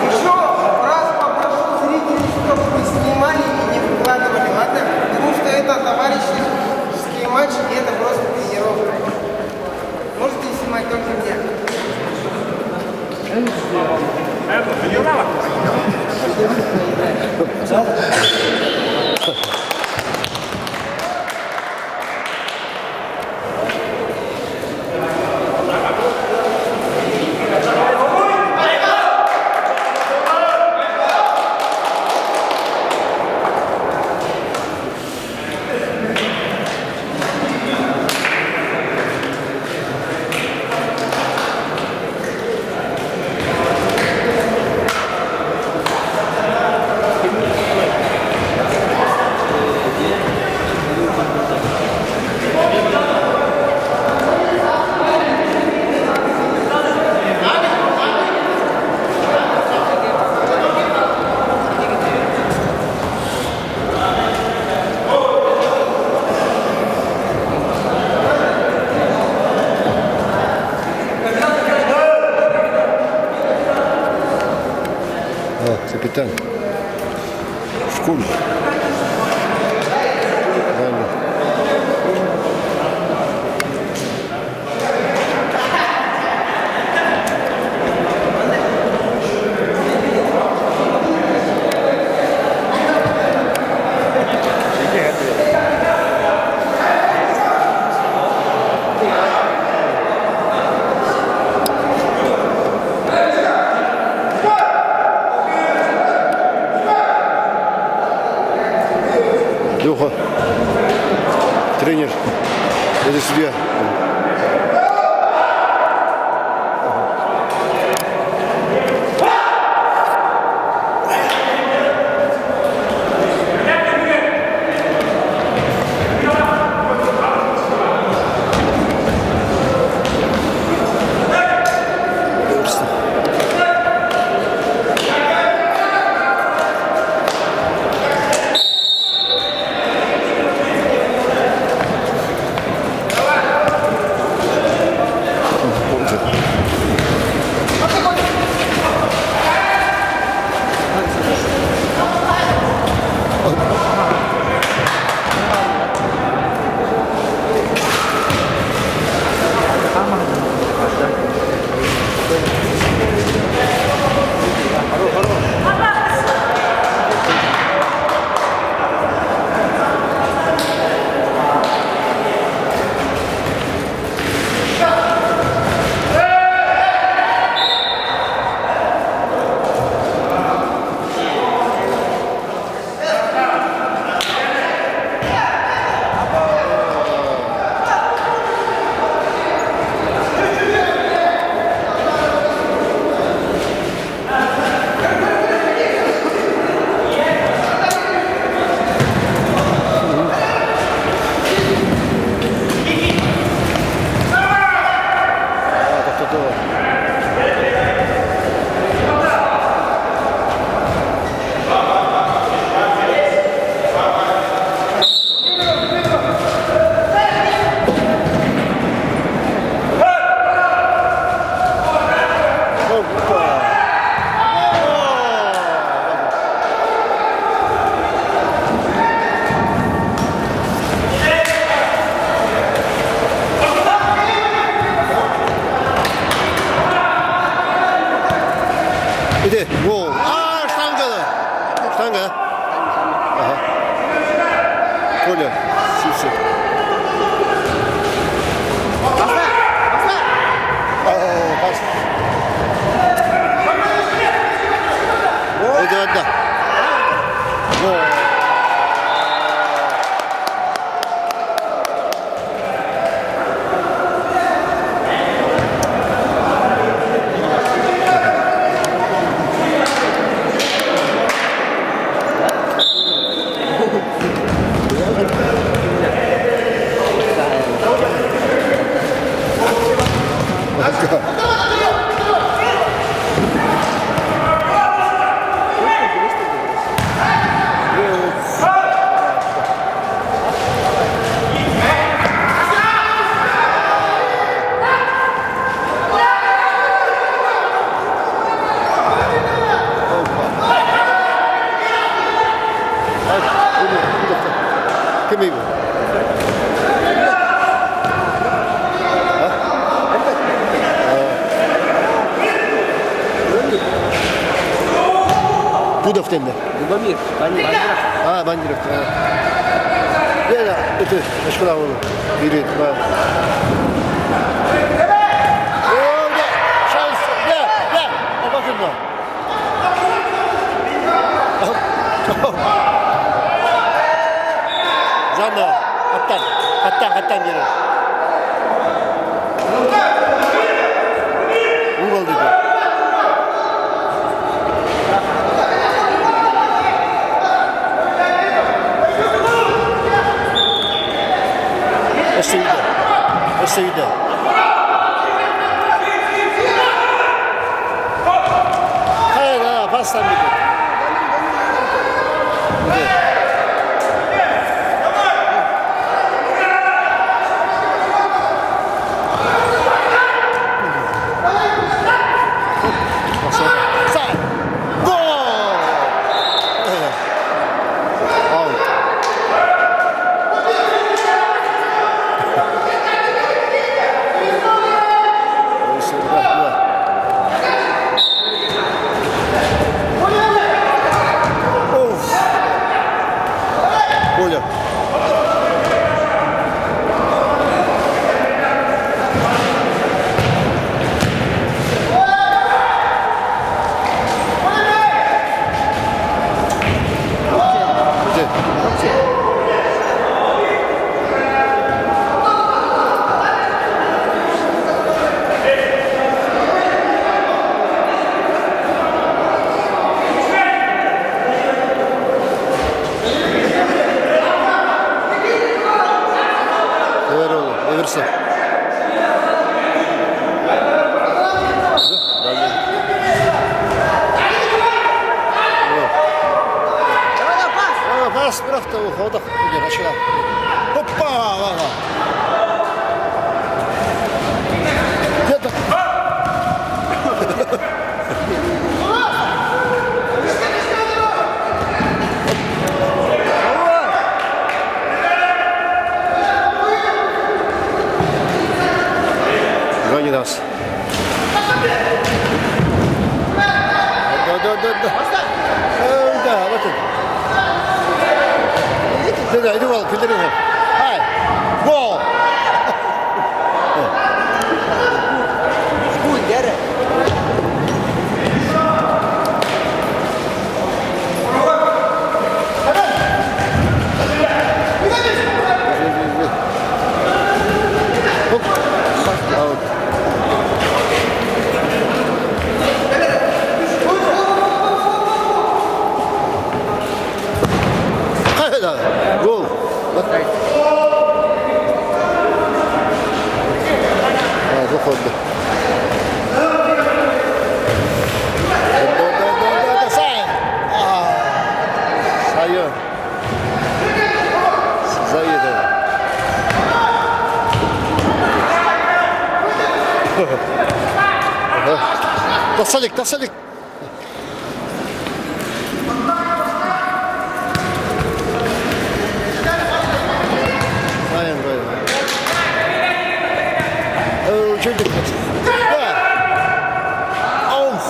Еще раз попрошу зрителей, чтобы вы снимали и не выкладывали, ладно? Потому что это товарищеский матч, и это просто тренировка. Можете снимать только меня. Капитан. Шкуль. Далее. Леха, тренер, это судья. Иди, гол. А, штанга! Штанга. Ага. Коля, Сивцев. О, пас. Да, да. Гол. Кимий бу? Пудов тенде. Любомир, Бандеров. А, Бандеров. Я, это, ашкала ону. Бiri, ба. Шанс. Я, я. Bakın da. Жанна, хаттан, хаттан, хаттан бери. Угол dedi. Өссө үйде. Өссө үйде. Hayır ha, pastan bir. Gol! Out. Of. Коля. Где? Эвер оğlu, Everse. Пас, bırak da o da gider aşağı. Hoppa! Valla. Где-то. Гони нас. Да, да, да, да. Да, вот это. Да, да, иди, Вал, кидри его. Ай, гол! Good, get it. Хоп. Аут. Хайда, гол. Тахса илик, тахса илик. Айан, айан. Үчүгэй. Да. Ауф.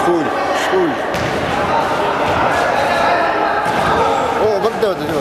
Шуль, шуль. О, барда да.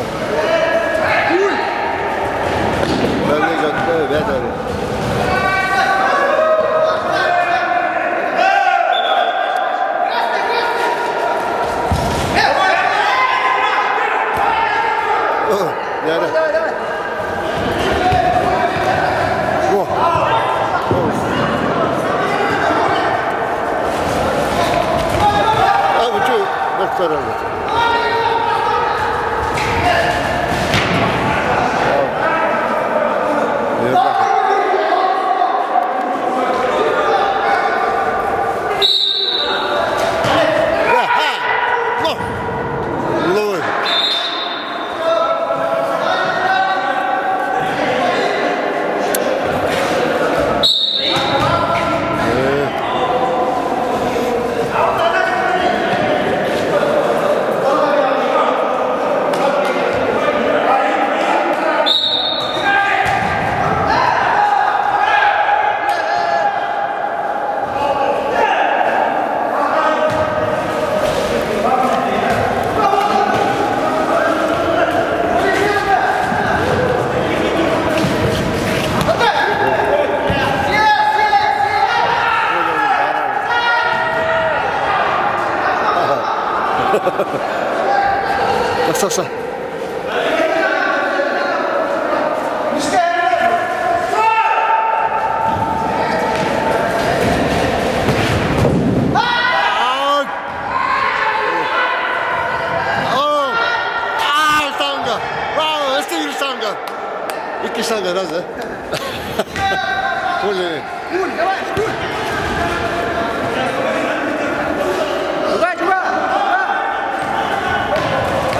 Тахса. Икки штанга, раз, да? Коля. Куль, давай, куль! Давай, давай!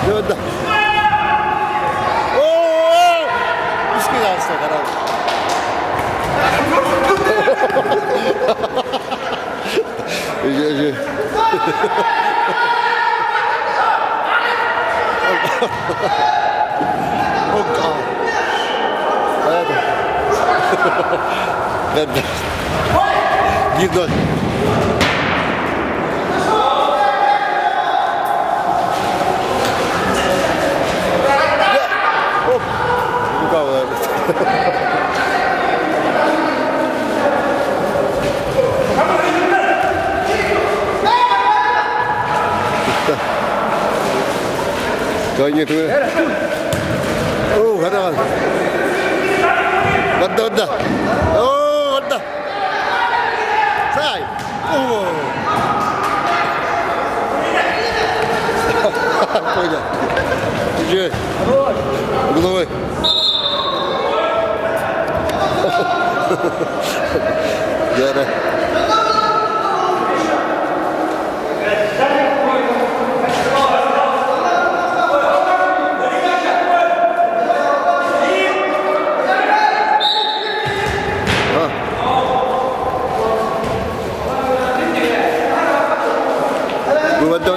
Да, да. О, Үскү карап. Эже, О, Бәрді. 1-0. Оп. Рука была. Кайнет вы. О, хара. Бадда, бадда. О, бадда. Сай. О. Понял. Иди. Головой. Яра. Бывает, да.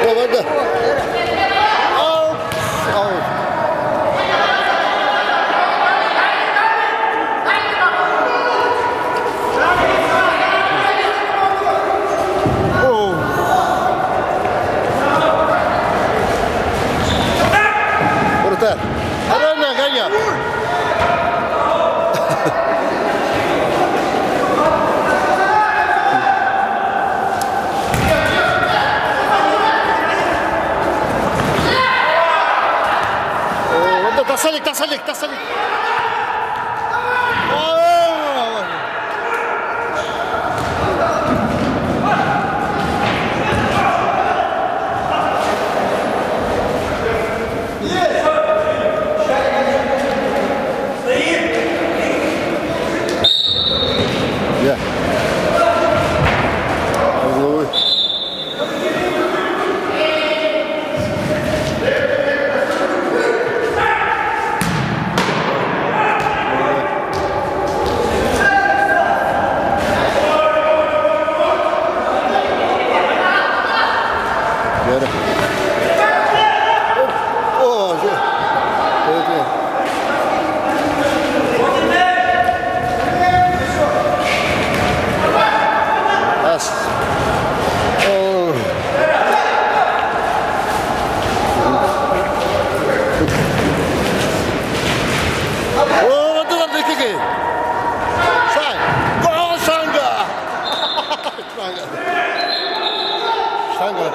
Да, да. Аут! Аут! О! Вратарь! Рано, Ганя! О, тасалик, тасалик, тасалик! О! Штанга.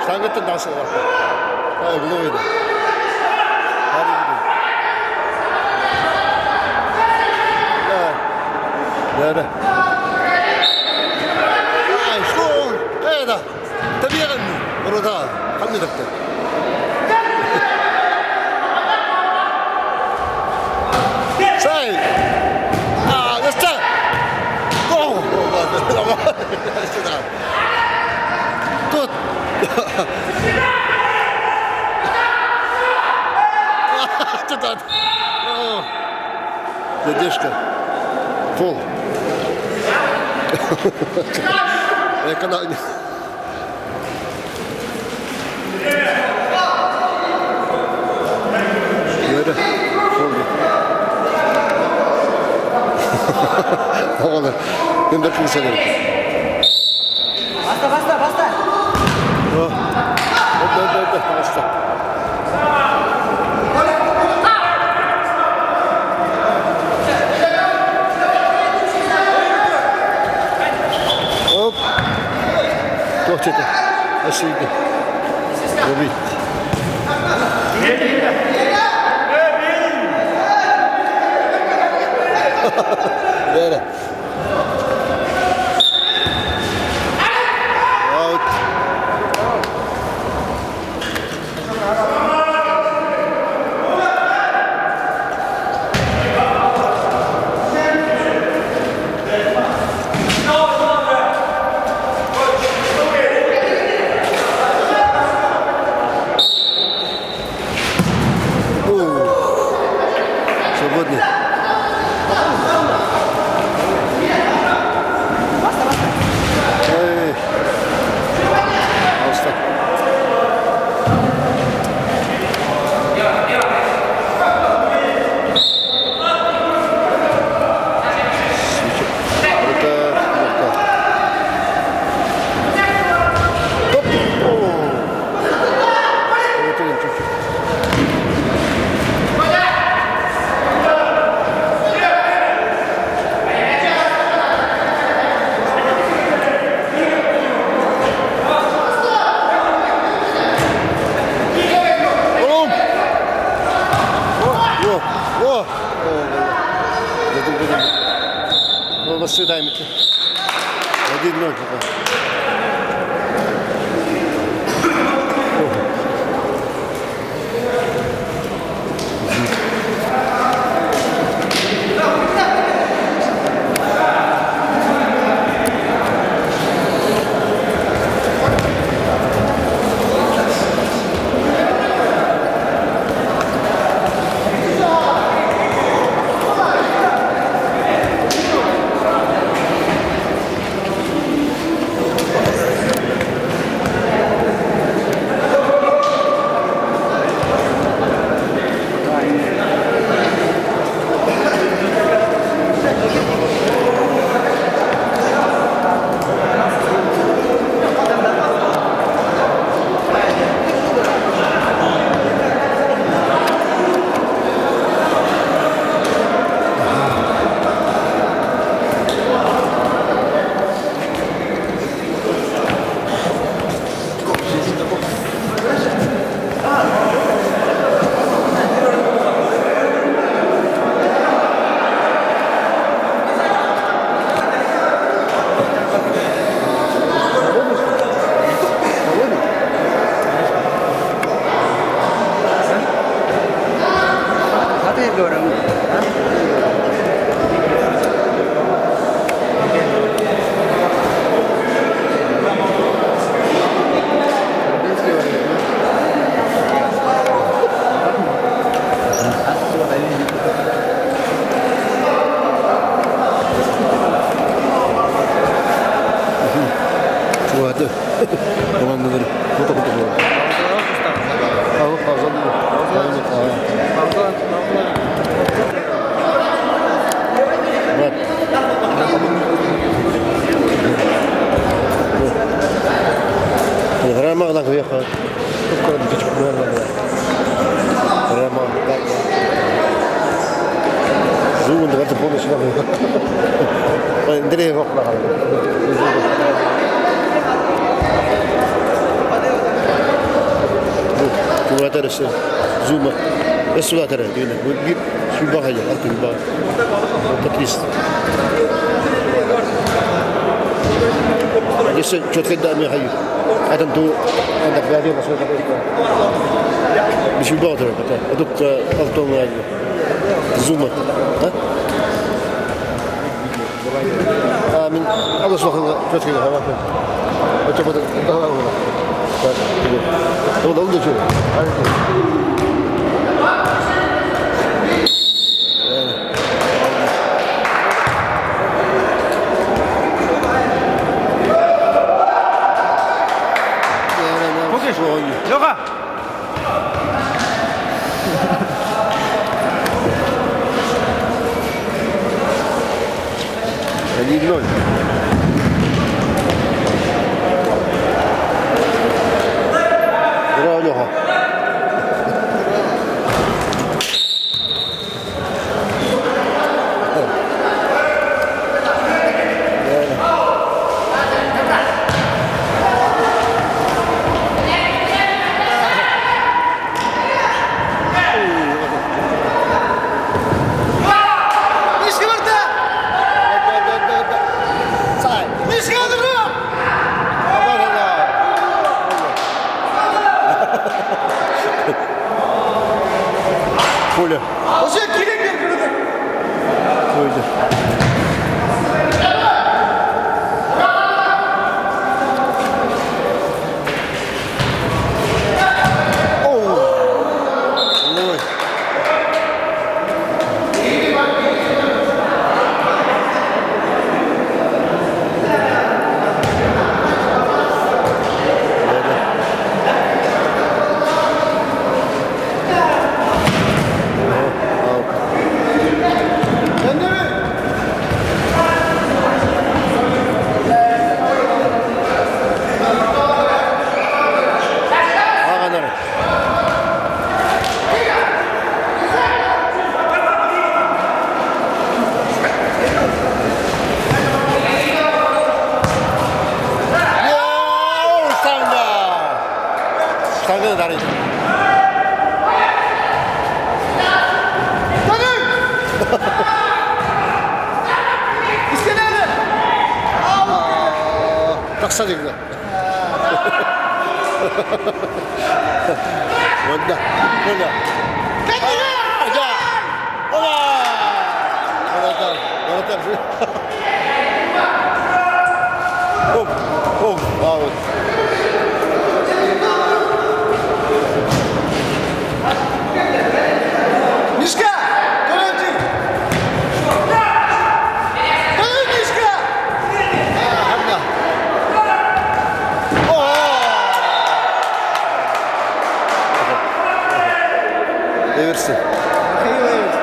Штангаттан тахса бар. Угловой да. Да, да. Ай, شلون؟ ايه ده؟ طبيعي رضا خلني دكتور. Сай! А, яста! О! Тут! Тут! Дедушка. Пол. Экономия. Мен бір кімсе керек. Баста, баста, баста. Да, да, да, баста. Оп. Туох чете. Өссүйді. Роби. Бәрі. Аут. Свободный. Ой. Просто. Это вот Топ. О. Вот он чуть-чуть. Oğlum! О, о, о! Dedim, dedim. Ну, дай мне. 1-0 пока. Командалар фото. Vraiment la Vraiment. Zoom de Улаатар өссө зума өссө улаатар биир сүүрбэ хайа алта сүүрбэ алта 30. Өссө четко да эмиэ хайыр. Атын туу андак баҕа сүүрбэ отур отут алта зума. Мин алыс улахан четко Леха! 1-0. Здорово, Леха. Мишка барда! Мишка алырым! Коля. Уже кире бер кірді. Коля. Ой. Ааҕанар. Йоу, штанга! Штанга дарит. Dönün! İstene Тахса дигна. Онда. Онда. Да. Оба! Вратарь. Вратарь. Оп, оп, аут. Мишка! Dönün! Dönün Мишка! Ханна. О! Эверсен. Михаил Эверс.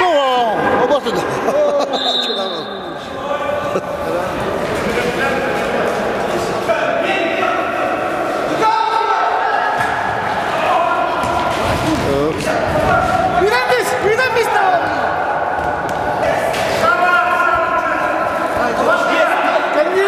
О! Оборту. Чудово. Үйренбес! Үйренбес давай! Кәдімгі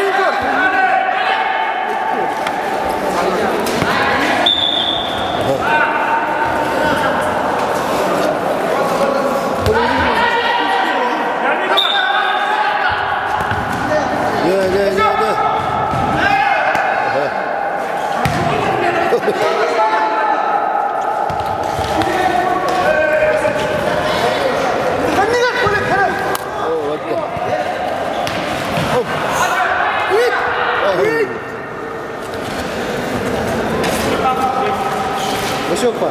Не, не, не, не. Ага. Кәдімгі көлік қара! О, ладно. Үйт! Үйт! Васек па.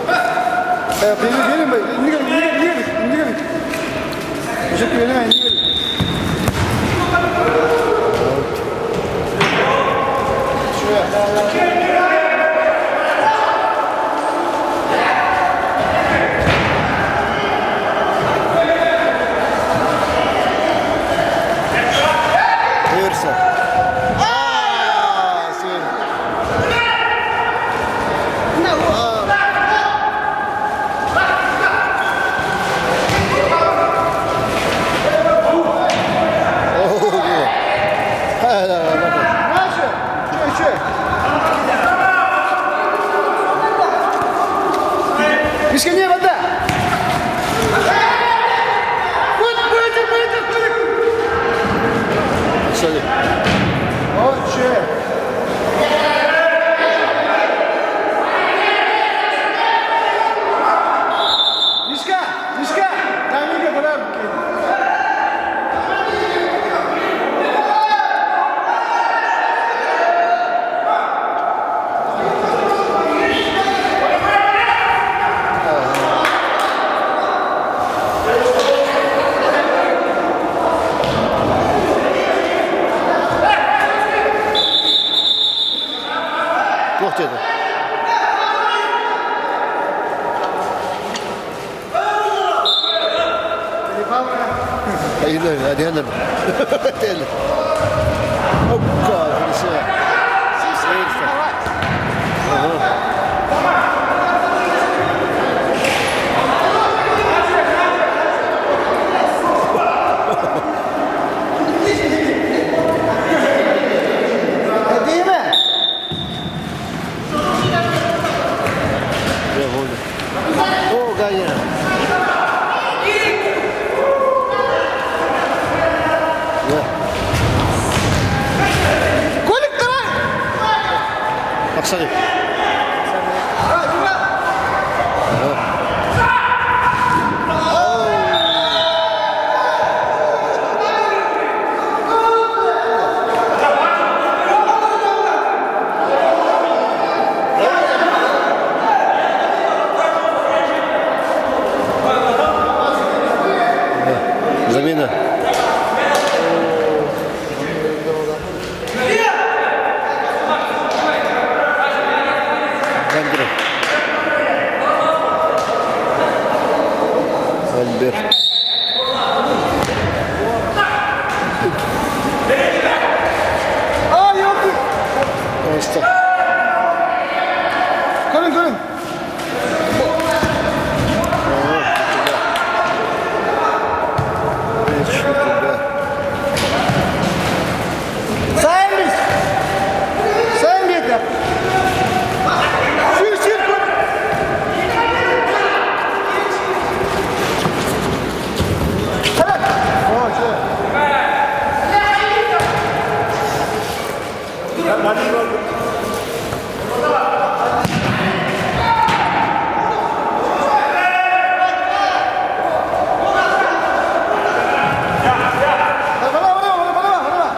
Берем бе, иннигер, иннигер, иннигер, иннигер. Васек берем, иннигер. Эверсен. А, сен. Мишка, не, вода! Вот, выйди, выйди, выйди! Сади. Отче! Мишка, Мишка! Там Мига, пора. Туох диэтэ? Айылар, адыһанар. Теле. Опа, красиво. Ага. Değil mi? Я волю. О, Ганя. Да. Колик, давай! Оксана. Замена. Альберт. Альберт. А, ёлки! Просто. Көрүн, көрүн! Сайын Сайын бетер. Сүйір, сүйір, көр. Қара. О, чё. Бала, бала, бала, бала, бала.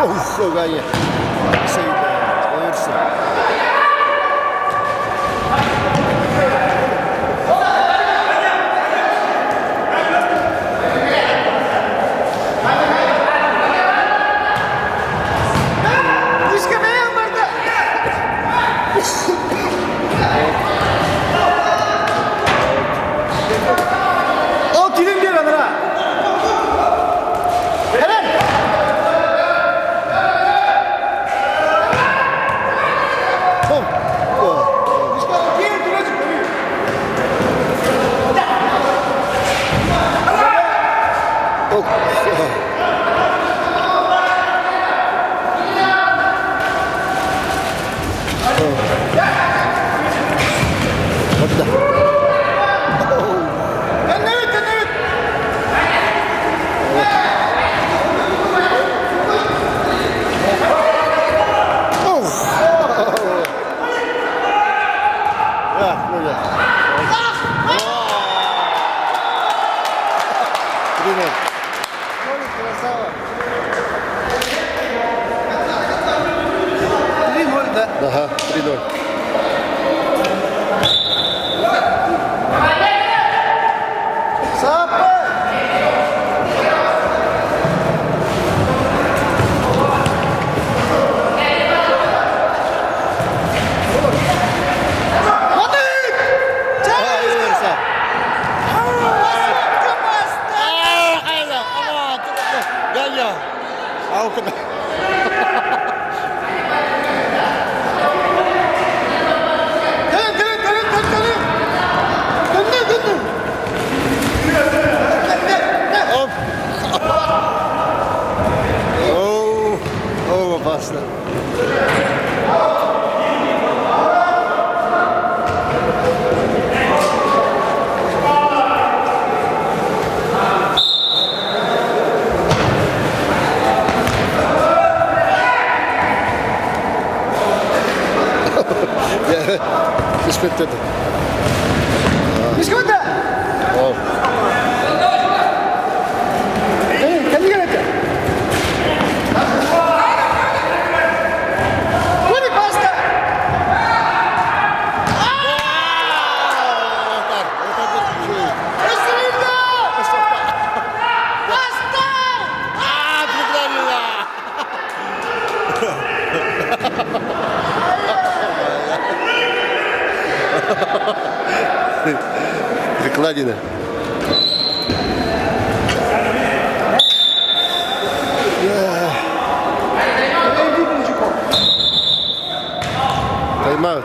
Ох, Ганя. Сейда. Эрса. Мишка, бэйэн барда! Ол килин бер анара. Хелен. Хоп. О. Мишка, кил турачы көрү. Ох. Вот да. Эннебит, эннебит. Ох. Я, ну я. 3-0. Красава. 3-0, да? Ага, 3-0. Сапа! Эрса. Ганя. Ау, Кэлин, кэлин, кэлин, кэлин, кэлин! Көннө, көннө! Оп. Аплодисменты. Мишка, О. Эй, кэллигэр этэ. Кури паста! Прикладина. Тайм-аут. Тайм-аут.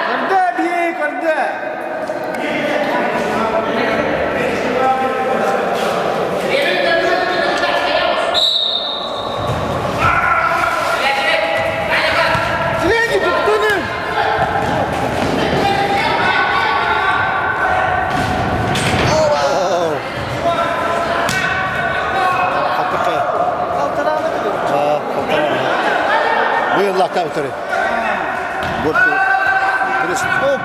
Когда бей, когда? Средний, туны! Хаппыкка. Быйыл лакаутары. Вот. Оп.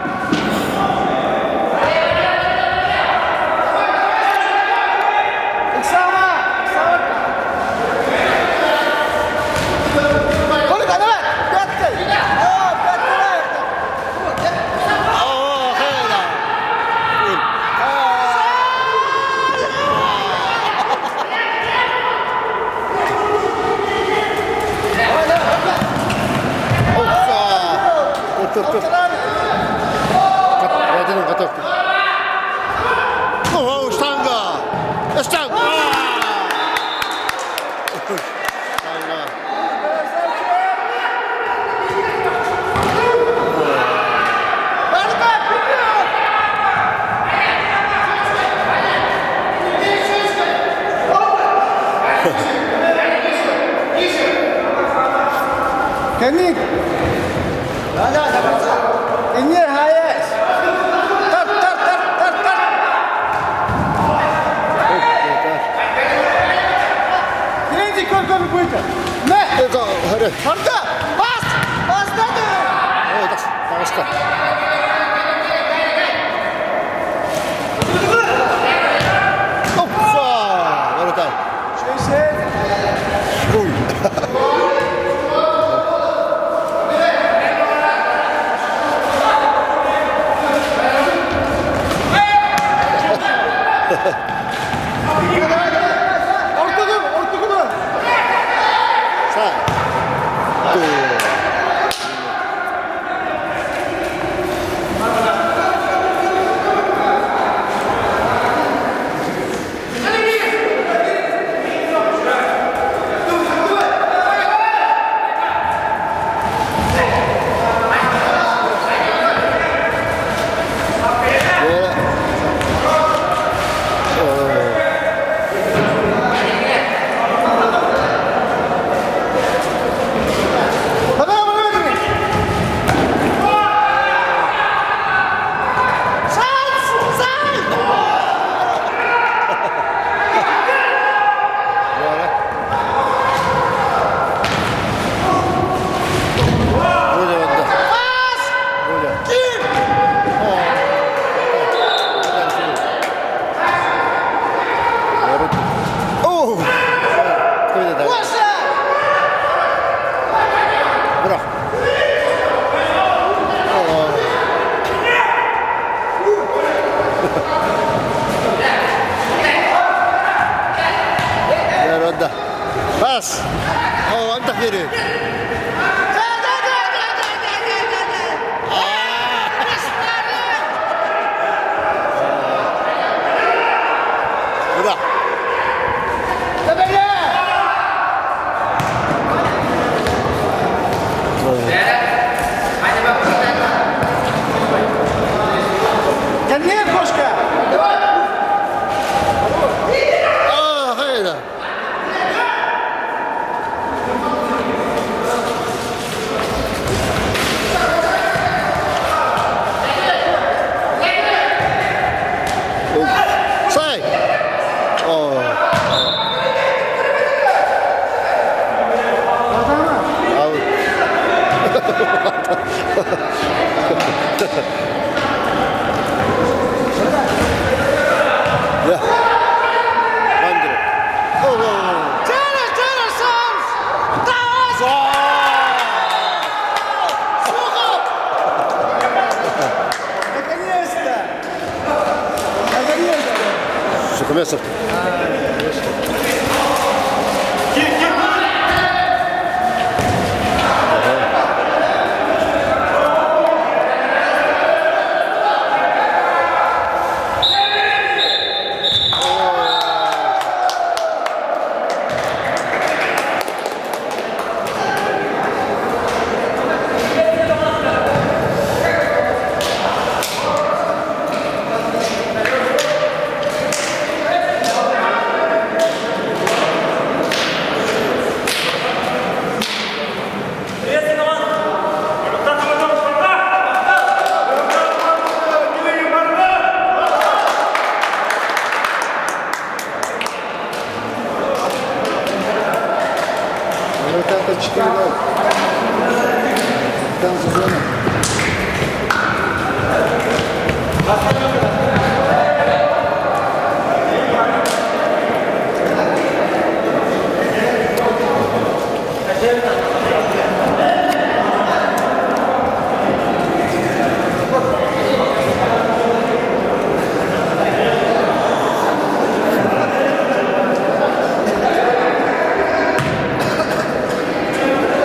Оксана! Оксана! Только давай! Пяткой! О, пяткой! О, хайда. Опа! Оп, оп, оп. Один готов. О, штанга! Штанга! Штанга. Борьба, вперед! Кенник! Да, да, да. Не, хаес! Тар, тар, тар, тар, тар! Третий көр көр будет. Не! Это, харе. Харда! Бас! Бас надо! Ой, так, таҕыста. Опа! Ворота. Шесть, Ой. Ортогун, ортогун! Са. Ту. Көрдө. Бас. О, антах бери. Куда? Ко мне, кошка! А, хайда. Сай! О, ал. Я. Андре. О, о, о. Наконец-то! Наконец-то! Сухомесов. Вот это 4-0. Там сезона.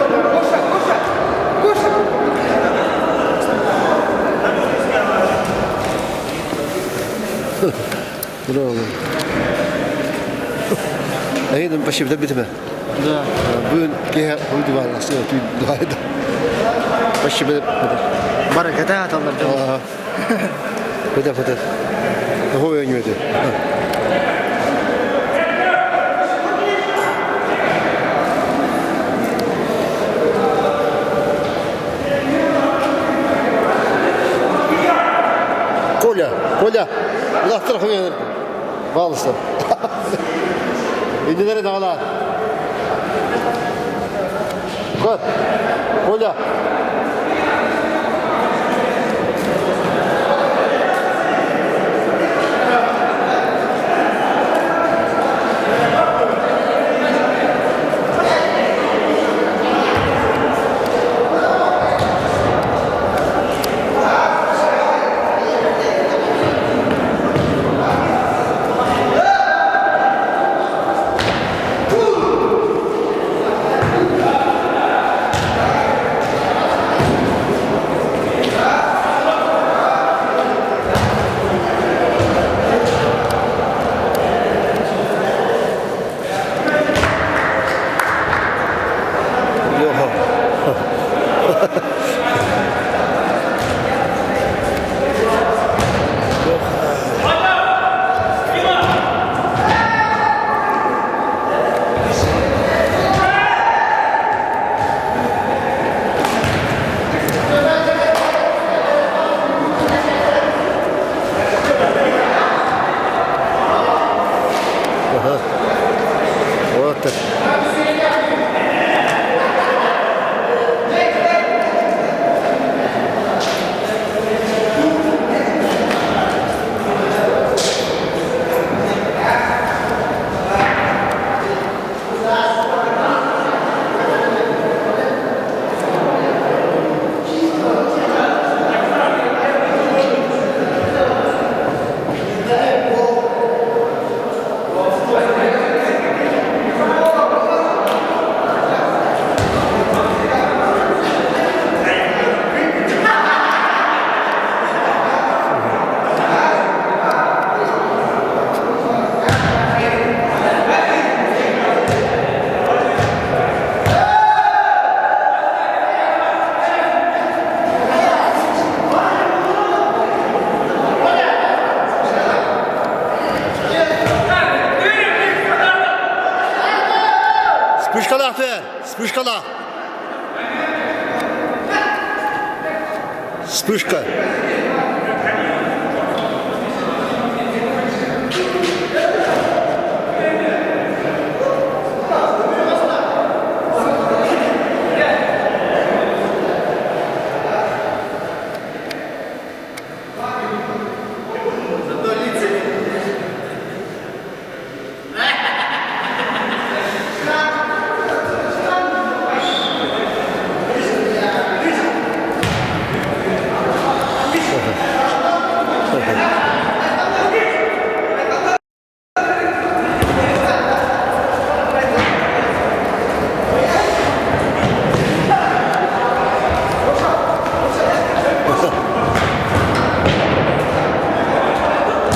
Гоша, Гоша, Гоша! Браво. Эйден почти добитыме. Да. Бүгүн киһи хуйдубар туй Почти бит. Бараката аталар. Бит бит. Хой өнүөдү. Коля, Коля, улахтар хуй Балысы. Инилери дагала. Кот. Коля. Вспышкалаах түһэр, вспышкалаах. Вспышка.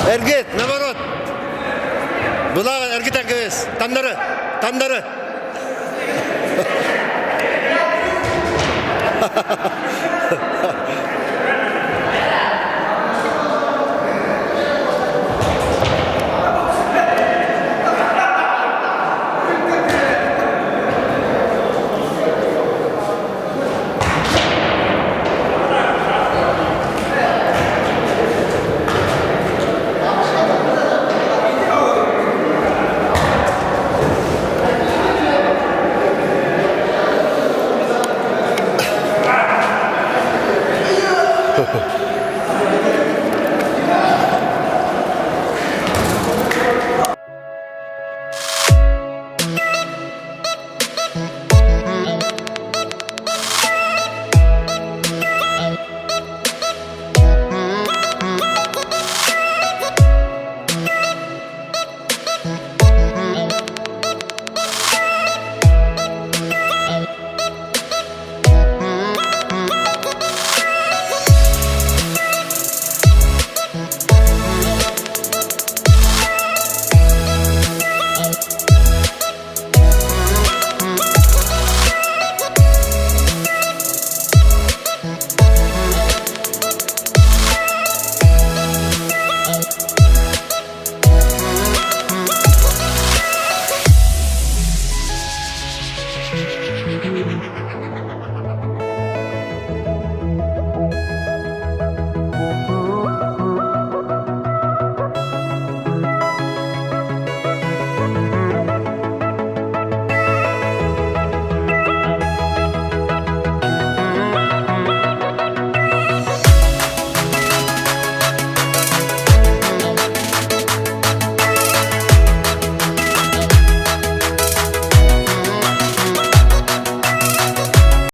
Эргит, наоборот. Былаҕын эргитэн кэбис. Тандары, тандары.